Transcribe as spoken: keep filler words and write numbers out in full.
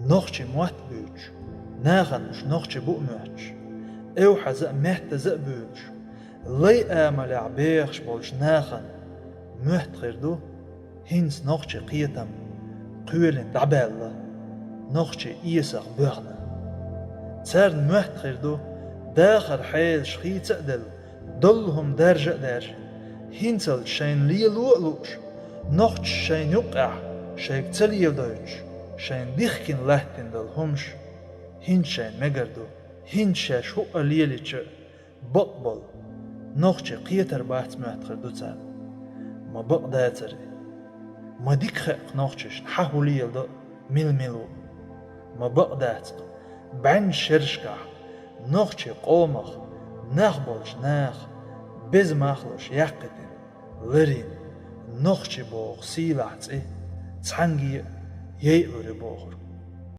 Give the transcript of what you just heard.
Нохчий мотт буьйцуш, нахана уьш нохчий бу а моьттуш, эвхьаза а, меттаза а буьйлуш, лай амалехь бехаш болчу нахана моьтту хир ду, хӀинца нохчий кхетам кхоьлина дӀабаьлла, нохчий эсах боьхна. Царна моьтту хир ду, дахар хьелаш хийца а делла, доллу хӀума даржа а даьржина, хӀинцалц шайна лело а лууш, нохчаша шайна юккъехь шайга ца леладойтуш, шайна дихкина латтина долу хӀумаш хӀинца шайна мегар ду, хӀинца шаьш хӀуъа лелийча а бакъболу нохчий кхетар бац моьтту хир ду царна. Ма бакъ дацара и. Ма дика хаьа-кх нохчашна хьан хӀун леладо а, мила-мила ву а. Ма бакъ дац-кх, бӀеннаш шерашкахь нохчийн къомах нах болчу наха беза мах луш яккхийтина, ларийна, нохчий боху сийлахь цӀе цхьаьнгге а яйалур ю бохург.